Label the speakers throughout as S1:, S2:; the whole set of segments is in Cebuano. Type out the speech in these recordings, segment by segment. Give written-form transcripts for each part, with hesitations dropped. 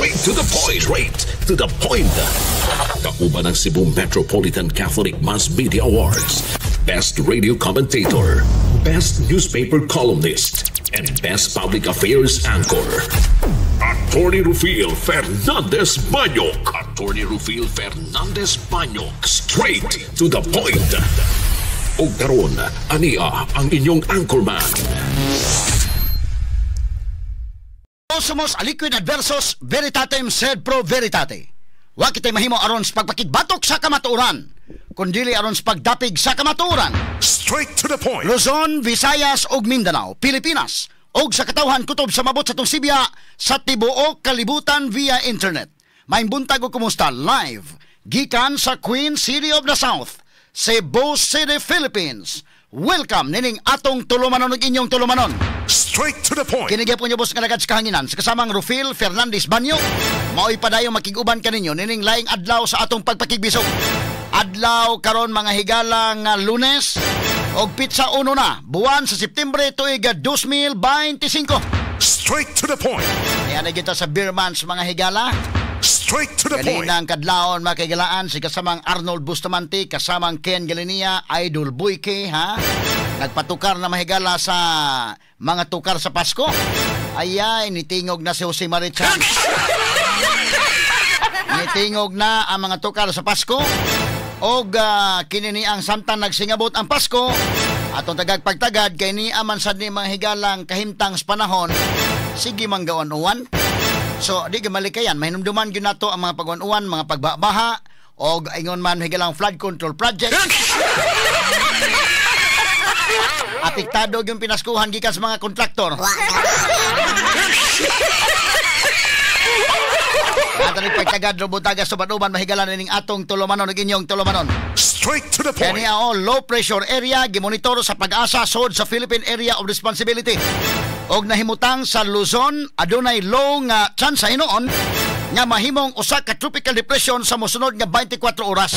S1: Straight to the point. Straight to the point. Kauban ang Cebu Metropolitan Catholic Mass Media Awards. Best Radio Commentator, Best Newspaper Columnist, and Best Public Affairs Anchor. Attorney Rufil Fernandez Banyok. Attorney Rufil Fernandez Banyok. Straight to the point. Og karon, ania ang inyong anchorman.
S2: Somos aliquid adversos veritatem sed pro veritate. Wa kitay mahimo aron sa pagpakigbatok sa kamatuoran, kundili aron sa pagdapig sa kamatuoran.
S3: Straight to the point.
S2: Luzon, Visayas ug Mindanao, Pilipinas ug sa katawhan kutob sa mabot sa tong sibya sa tibuok kalibutan via internet. Maayong buntag ug kumusta live gikan sa Queen City of the South, Cebu City, Philippines. Welcome nining atong tulumanon ug inyong tulumanon.
S3: Straight to the point.
S2: Kini gyapon niyo boss nga lagad sa kahanginan sa kasamang Rufil Fernandez Banyo. Mao'y padayong makig-uban kaninyo nining laing adlaw sa atong pagpakigbisog. Adlaw karon, mga higala, nga Lunes og pitsa 1 na buwan sa Septembre tuig 2025.
S3: Straight to the point.
S2: Niya na kita sa ber months, mga higala.
S3: Straight to the point.
S2: Kaninang kadlawon, mga kahigalaan, si kasamang Arnold Bustamante, kasamang Ken Galinia, Idol Boyke, ha? Nagpatukar na, mahigala, sa mga tukar sa Pasko. Ayay, nitingog na si Jose Mari Chan. Nitingog na ang mga tukar sa Pasko. Og kini ni ang samtang nagsingabot ang Pasko, atong tagag pagtagad kay ni aman sad ni mga higalang kahimtang sa panahon, sige manggawan-uwan. So, di ka malikayan, mahinumduman gyud nato ang mga pag-uwan, mga pagbabaha, og ingon man higalang flood control project. Apektado yung pinaskuhan gikan sa mga kontraktor. Ato ni pagtagad robutaga sa uban mahigala nining atong tulumanon ug inyong tulumanon.
S3: Straight to the point.
S2: Kani oh, low pressure area gimonitor sa Pag-asa sod sa Philippine Area of Responsibility. Og nahimutang sa Luzon adunay low nga chance hinuon nga mahimong usa ka tropical depression sa mosunod nga 24 oras.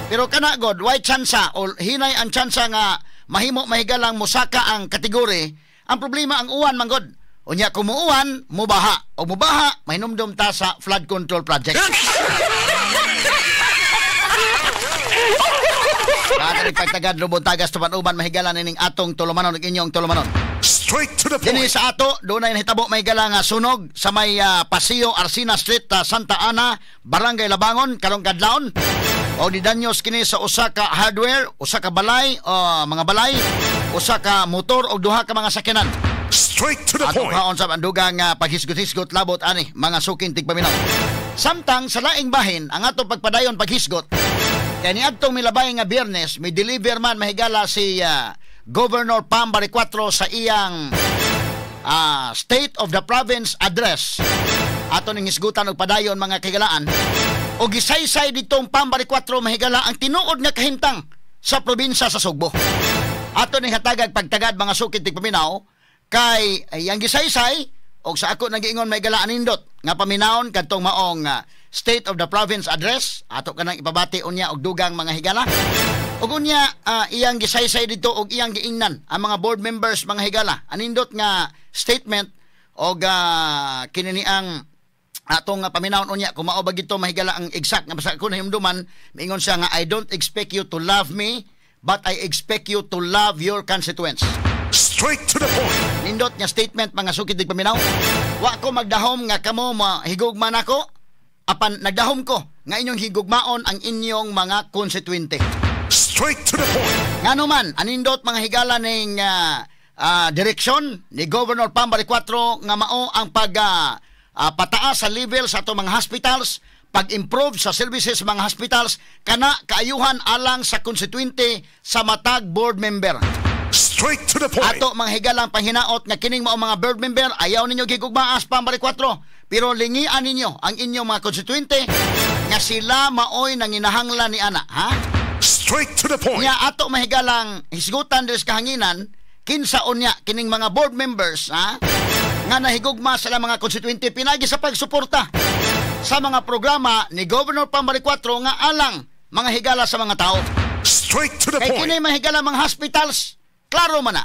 S2: Pero kana god, way chance o hinay ang chance nga mahimo, mahigalang, mosaka ang kategory. Ang problema, ang uwan man god. Unya kung muuwan, mubaha. O mubaha, mahinumdum ta sa flood control project. Ato pagtagad lubon tagas tuban-uban mahigala nining atong tulumanon ug inyong tulumanon.
S3: Straight to the point.
S2: Dinhi sa ato, dunay nahitabo, mahigala, nga sunog sa may Paseo Arsina Street, Santa Ana, Barangay Labangon karong kadlawon. O didanyos kini sa usa ka hardware, usa ka balay, mga balay, usa ka motor ug duha ka mga sakyanan.
S3: Straight to the
S2: Atong
S3: point.
S2: kaon sa andugang paghisgot-hisgot labot ani, mga suking tigpaminaw. Samtang sa laing bahin ang atong pagpadayon paghisgot kay niadtong milabay nga Biyernes may deliver man, mahigala, si Governor Pam Baricuatro sa iyang State of the Province Address. Ato ning hisgutan og padayon, mga kahigalaan. Og gisaysay ditong Pam Baricuatro, mahigala, ang tinuod nga kahimtang sa probinsya sa Sugbo. Ato ning hatagag pagtagad, mga sukit tigpaminaw, kay ay, ang gisaysay og sa ako nagiingon, mahigala, anindot nga paminawon kadtong maong State of the Province Address. Ato kanang ipabati unya og dugang, mga higala. Ug unya iyang gisaysay dito og iyang giingnan ang mga board members, mga higala, anindot nga statement og kini ni ang atong paminawon unya kung mao ba gito, mahigala, ang exact nga basta ako nahimduman. Miingon siya nga, "I don't expect you to love me, but I expect you to love your constituents."
S3: Straight to the point.
S2: Nindot nga statement, mga sukid paminaw. Wa ko magdahom nga kamo mahigugma nako, apan nagdahom ko nga inyong higugmaon ang inyong mga konstituente.
S3: Straight to the point.
S2: Ngano man anindot, mga higala, ning direksyon ni Governor Pam Baricuatro nga mao ang pag pataas sa level sa atong mga hospitals, pag-improve sa services sa mga hospitals, kana kaayuhan alang sa konstituente sa matag board member.
S3: Straight to the point.
S2: Ato, mga higalang panghinaot nga kining mao mga board member, ayaw ninyo gigugmaas Pam Baricuatro, pero lingian ninyo ang inyong mga konstituente nga sila maoy nanginahanglan ni ana, ha?
S3: Straight to the point.
S2: Nya ato, mahigalang, hisgutan diri sa kahanginan kinsa unya kining mga board members, ha, nga nahigugma sa mga konstituente pinagi sa pagsuporta sa mga programa ni Governor Pam Baricuatro nga alang, mga higala, sa mga tao.
S3: Straight to the
S2: Kay
S3: point.
S2: kini, mahigala, mga hospitals, klaro man na.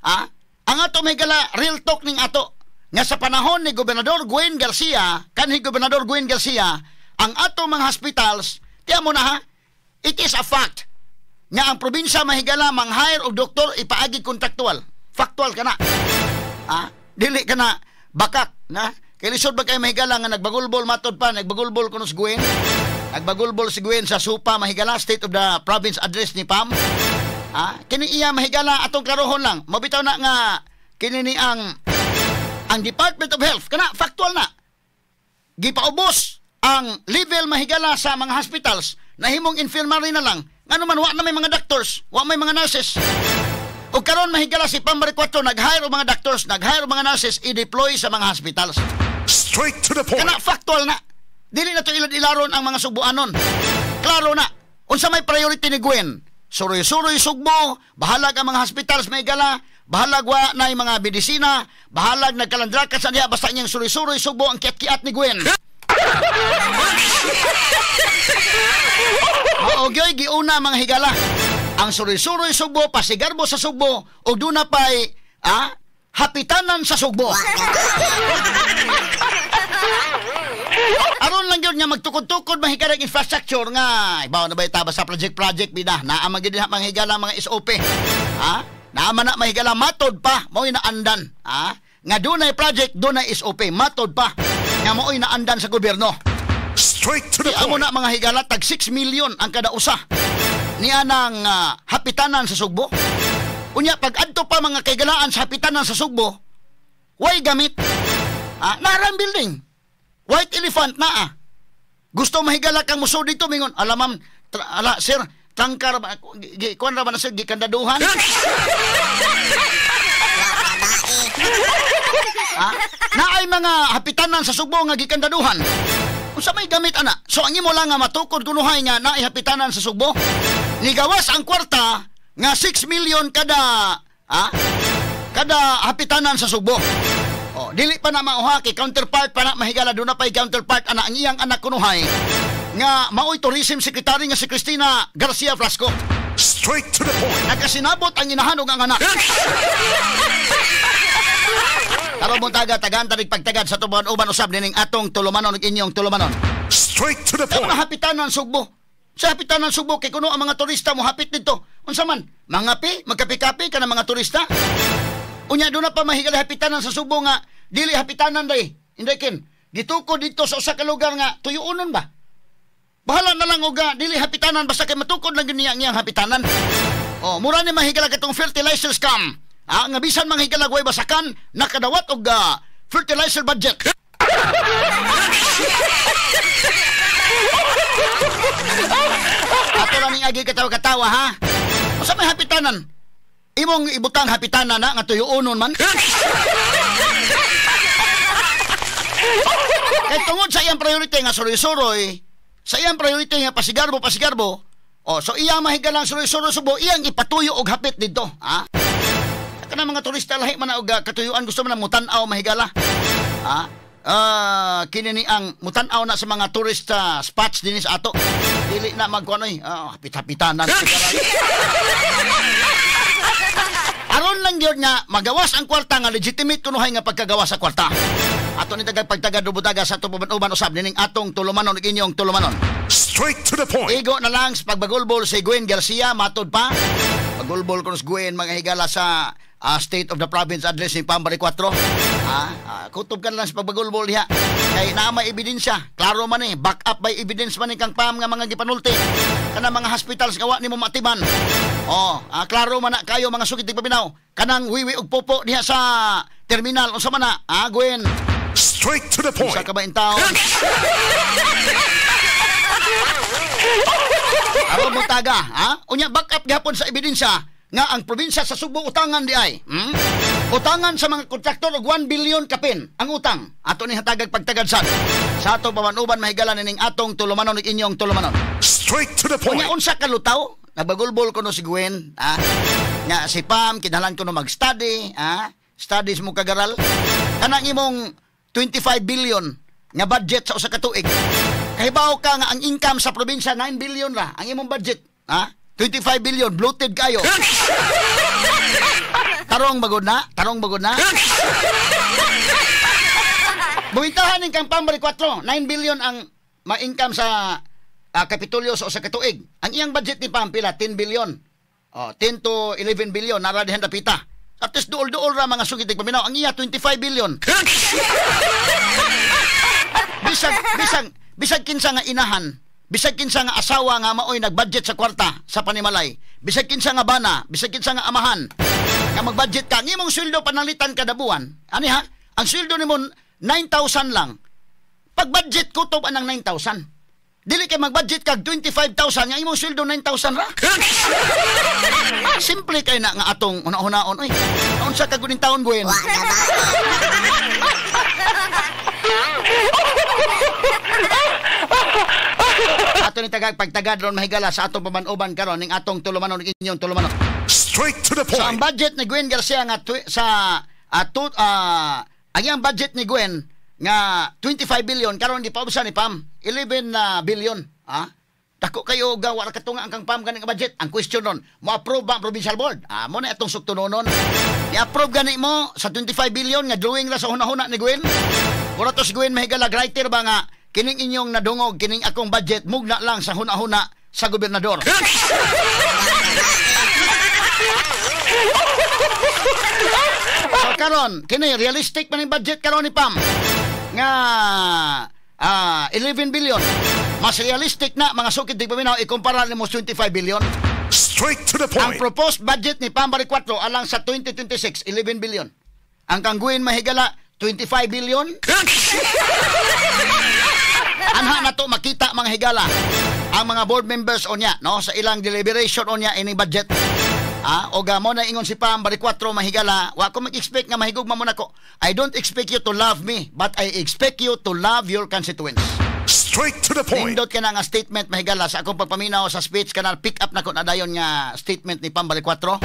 S2: Ha? Ang ato, mahigala, real talk ning ato. Nga sa panahon ni Gobernador Gwen Garcia, kanhi Gobernador Gwen Garcia, ang ato mga hospitals, tiyan mo na ha, it is a fact nga ang probinsya mahigala mang-hire og doktor ipaagi kontraktual. Factual ka na. Ha? Dili ka na bakak na. Kay lisod ba kay mahigala nga nagbagulbol matod pa, nagbagulbol kuno si Gwen. Nagbagulbol si Gwen sa SUPA mahigala, State of the Province Address ni Pam. Ha? Kini iya mahigala atong klarohon lang. Mabitaw na nga kini ni ang Department of Health kana factual na. Gipaubos ang level mahigala sa mga hospitals, nahimong infirmary na lang. Ngano man wa na may mga doctors, wa may mga nurses. O karon mahigala si Pam Baricuatro nag-hire og mga doctors, nag-hire og mga nurses, i-deploy sa mga hospitals.
S3: Straight to the point.
S2: Kana factual na. Dili na to ilad-ilaron ang mga Sugbuanon. Klaro na. Unsa may priority ni Gwen? Suroy-suroy Sugbo, bahalag ang mga hospitals mahigala, bahalag wa na mga medisina, bahalag nagkalandraka sa diha, basta niyang suroy-suroy Sugbo ang kiat-kiat ni Gwen. Maogyoy giuna mga higala. Ang suroy-suroy Sugbo, pasigarbo sa Sugbo, ug duna pay hapitanan sa Sugbo. Aron lang yun nga magtukod-tukod mahigala infrastructure nga ibaw na ba itaba sa project bida naa man gid mga higala mga SOP. Ha? Naa man na mahigala matod pa mao'y naandan. Ha? Nga dunay project dunay SOP matod pa nga mao'y naandan sa gobyerno.
S3: Straight to the
S2: point.
S3: Amo
S2: na mga higala tag 6 million ang kada usa niya ng hapitanan sa Sugbo. Unya pag adto pa mga kaigalaan sa hapitanan sa Sugbo, way gamit. Ha? Narang building. White elephant naa. Gusto mahigala kang muso dito mingon, ala ma'am, ala sir, trangkar ba kuan ra ba na sir gikandaduhan? Ha? Naay mga hapitanan sa Sugbo nga gikandaduhan. Unsa may gamit ana? So ang imo lang nga matukod kunuhay nga naay hapitanan sa Sugbo. Nigawas ang kwarta nga 6 million kada kada hapitanan sa Sugbo. Oh, dili pa na mauha kay counterpart pa na mahigala doon na pa'y counterpart ana ang iyang anak kunuhay nga maoy tourism secretary nga si Cristina Garcia Frasco.
S3: Straight to the point.
S2: Nagkasinabot ang inahan ug ang anak. Karon buntaga tagaan tanig pagtagad sa tuban uban usab nining atong tulumanon ug inyong tulumanon.
S3: Straight to the point.
S2: Ang hapitanan Sugbo. Sa hapitanan Sugbo kay kuno ang mga turista mohapit didto. Unsa man? Mangapi, magkapi-kapi kana mga turista. Unya doon na pa mahigala hapitanan sa Sugbo nga dili hapitanan day. Inday ken. Gitukod dito sa usa ka lugar nga tuyoonon ba? Bahala na lang og dili hapitanan basta kay matukod lang gyud niya ang iyang hapitanan. Oh, mura ni mahigala katong fertilizer scam. Ah, nga bisan mga higala way basakan nakadawat og fertilizer budget. Ato lang ning agi katawa-katawa ha. Unsa may hapitanan? Imong ibutang hapitanan na nga tuyoonon man. Kay tungod sa iyang priority nga suroy-suroy, sa iyang priority nga pasigarbo, oh, so iyang mahigalang suroy-suroy Sugbo, iyang ipatuyo og hapit didto, ha? Kana mga turista lahi man na og katuyuan gusto man mutan-aw mahigala. Ha? Kini ni ang mutan-aw na sa mga tourist spots dinhi sa ato. Dili na magkuanoy, hapit-hapitanan. Aron lang gyud nga magawas ang kwarta nga legitimate kunuhay nga pagkagawas sa kwarta. Ato ni tagag pagtagad rubutaga sa tububan-uban usab nining atong tulumanon ug inyong tulumanon.
S3: Straight to the point.
S2: Igo na lang sa pagbagulbol si Gwen Garcia matod pa. Pagulbol kuno si Gwen mga higala sa State of the Province Address ni Pam Baricuatro. Kutob ka na lang sa pagbagulbol diha. Kay naa may ebidensya. Klaro man eh, back up by evidence man ni kang Pam nga mga gipanulti. Kana mga hospitals nga wa nimo matiman. Oh, klaro man na kayo mga sukit tigpaminaw. Kanang wiwi og popo diha sa terminal unsa man na? Gwen.
S3: Straight to the point.
S2: Usa ka ba intaw? Aron mo taga, ha? Unya back up gihapon sa ebidensya nga ang probinsya sa Sugbo utangan di ay. Hmm? Utangan sa mga kontraktor og 1 billion kapin ang utang. Ato ni hatagag pagtagad sad. Sa ato paman-uban mahigala nining atong tulumanon ug inyong tulumanon.
S3: Straight to the point.
S2: Unya unsa ka lutaw? Nagbagulbol kuno si Gwen, ha? Nga si Pam kinahanglan kuno mag-study, ha? Studies mo kagaral. Kanang imong 25 billion nga budget sa usa ka tuig. Kahibaw ka nga ang income sa probinsya 9 billion ra ang imong budget, ha? 25 billion bloated kayo. Tarong bagod na, tarong bagod na. Buwitahan ning kang Pam Baricuatro, 9 billion ang ma-income sa Kapitolyo sa usa ka tuig. Ang iyang budget ni Pam pila? 10 billion. Oh, 10 to 11 billion nara dihan dapita. At least duol-duol ra, mga suki tigpaminaw. Ang iya 25 billion. Bisag bisag bisag kinsa nga inahan, bisag kinsa nga asawa nga maoy nagbudget sa kwarta sa panimalay, bisag kinsa nga bana, bisag kinsa nga amahan nga magbudget ka, ang imong sweldo pananglitan kada buwan. Ani ha? Ang sweldo nimo 9,000 lang. Pag budget, kutob anang 9,000. Dili kay mag-budget kag 25,000 nga imong sweldo 9,000 ra. Simple kay na nga atong una-unaon oy. Unsa ka guning taon, Gwen?
S4: Wa na ba?
S2: Ato ni tagag pagtagad ron, mahigala, sa atong paman-uban karon ning atong tulumanon, inyong tulumanon.
S3: Straight to the
S2: So ang
S3: point.
S2: Budget ni Gwen Garcia nga sa ang iyang budget ni Gwen nga 25 billion, karon gipaubsa ni Pam 11 na billion, ah. Dako kayo ga wala katunga ang kang Pam gani nga budget. Ang question nun, mo-approve ba ang provincial board? Ah, mo na atong suktunonon. Ni-approve gani mo sa 25 billion nga drawing ra sa hunahuna ni Gwen? Mura to si Gwen, mahigala, writer ba nga kining inyong nadungog, kining akong budget mugna lang sa hunahuna sa gobernador. So karon, kini realistic man ang budget karon ni Pam nga 11 billion. Mas realistic na, mga sukid tigpaminaw, ikumpara nimo sa 25 billion.
S3: Straight to the
S2: Ang
S3: point.
S2: Proposed budget ni Pam Baricuatro alang sa 2026, 11 billion. Ang kang Gwen, mahigala, 25 billion. Anha na to makita, mga higala, ang mga board members onya, no, sa ilang deliberation onya ining budget. Ah, o mo na ingon si Pam Baricuatro, mahigala, wa ko mag-expect nga mahigugma mo nako. I don't expect you to love me, but I expect you to love your constituents.
S3: Straight to the point.
S2: Nindot ka na nga statement, mahigala, sa akong pagpaminaw sa speech kana, pick up na ko na dayon nga statement ni Pam Baricuatro,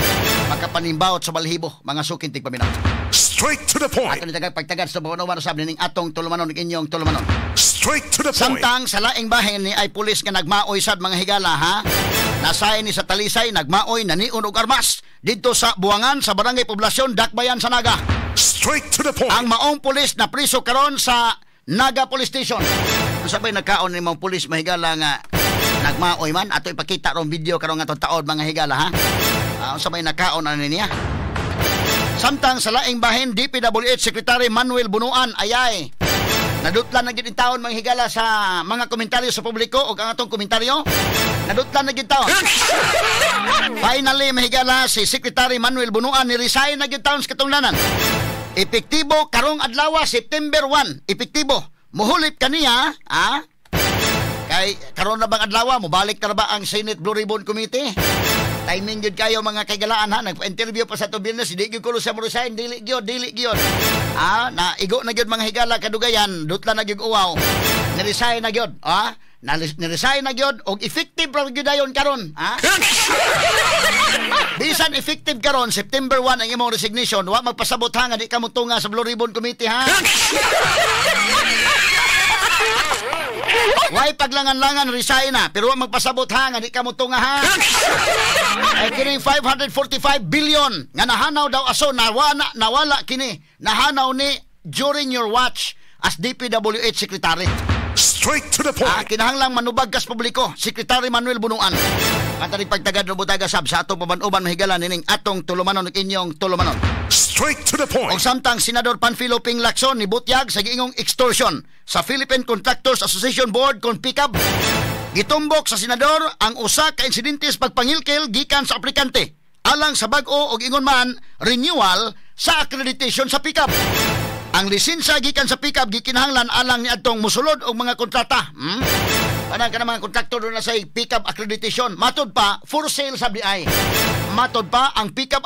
S2: makapanimbawot sa balhibo, mga sukin tigpaminaw.
S3: Straight to the point.
S2: Ato ni tagag pagtagad sa buwan usab ning atong tulumanon, inyong tulumanon.
S3: Straight to the point.
S2: Samtang sa laing bahin ni ay pulis nga nagmaoy sad, mga higala, ha. Nasay ni sa Talisay, nagmaoy naniun og armas didto sa Buangan sa Barangay Poblasyon, Dakbayan sa Naga.
S3: Straight to the point.
S2: Ang maong pulis na priso karon sa Naga Police Station. Sabay nagkaon ni maong pulis, mahigala, nga nagmaoy man ato ipakita ron video karon nga taod, mga higala, ha. Unsa may nakaon ani niya? Samtang sa laing bahin, DPWH Secretary Manuel Bunuan ayay nadutlan na gyud taon, mga higala, sa mga komentaryo sa publiko ug ang atong komentaryo. Nadutlan na gyud taon. Finally, mahigala, si Secretary Manuel Bunuan ni resign na gyud taon sa katungdanan. Epektibo karong adlaw, September 1. Epektibo. Muhulip kaniya, ah? Kay karon na bang adlaw, mobalik na ba ang Senate Blue Ribbon Committee? Timing gyud kayo, mga kaigalaan, ha. Nagpa-interview pa sa to Biyernes, di gyud kulo sa mo resign, dili gyud, dili gyud. Ah, na igo na gyud, mga higala, kadugayan, dutla na gyud uwaw. Ni-resign na gyud, ah? Ni-resign na gyud og effective ra gyud dayon karon, ha? Bisan effective karon September 1 ang imong resignation, wa magpasabot ha nga di ka motunga sa Blue Ribbon Committee, ha. Way paglangan-langan, resign na, pero wa magpasabot ha nga di ka motunga, ha. Ay kining 545 billion nga nahanaw daw aso nawala, nawala kini, nahanaw ni during your watch as DPWH Secretary.
S3: Straight to the point.
S2: Kinahanglang manubag kas publiko, Secretary Manuel Bunuan. At pagtagad no butaga sab sa atong paman-uban, mahigala, nining atong tulumanon, inyong tulumanon.
S3: Straight to the point.
S2: Og samtang Senador Panfilo Ping Lacson ni butyag sa giingong extortion sa Philippine Contractors Association Board kon PCAB. Gitumbok sa senador ang usa ka insidente sa pagpangilkil gikan sa aplikante alang sa bag-o og ingon man renewal sa accreditation sa PCAB. Ang lisensya gikan sa PCAB gikinahanglan alang niadtong musulod og mga kontrata. Kanang kana mga kontraktor doon na sa PCAB accreditation. Matod pa, for sale sa BI. Matod pa ang PCAB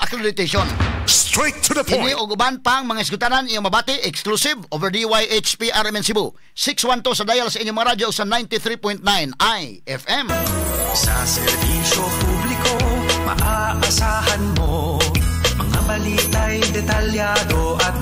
S2: accreditation.
S3: Straight to the
S2: Kini
S3: point.
S2: og uban pang mga isgutanan iyong mabati exclusive over DYHP RMN Cebu. 612 sa dial sa inyong mga radyo sa 93.9 IFM.
S5: Sa serbisyo publiko, maaasahan mo. Mga balita'y detalyado at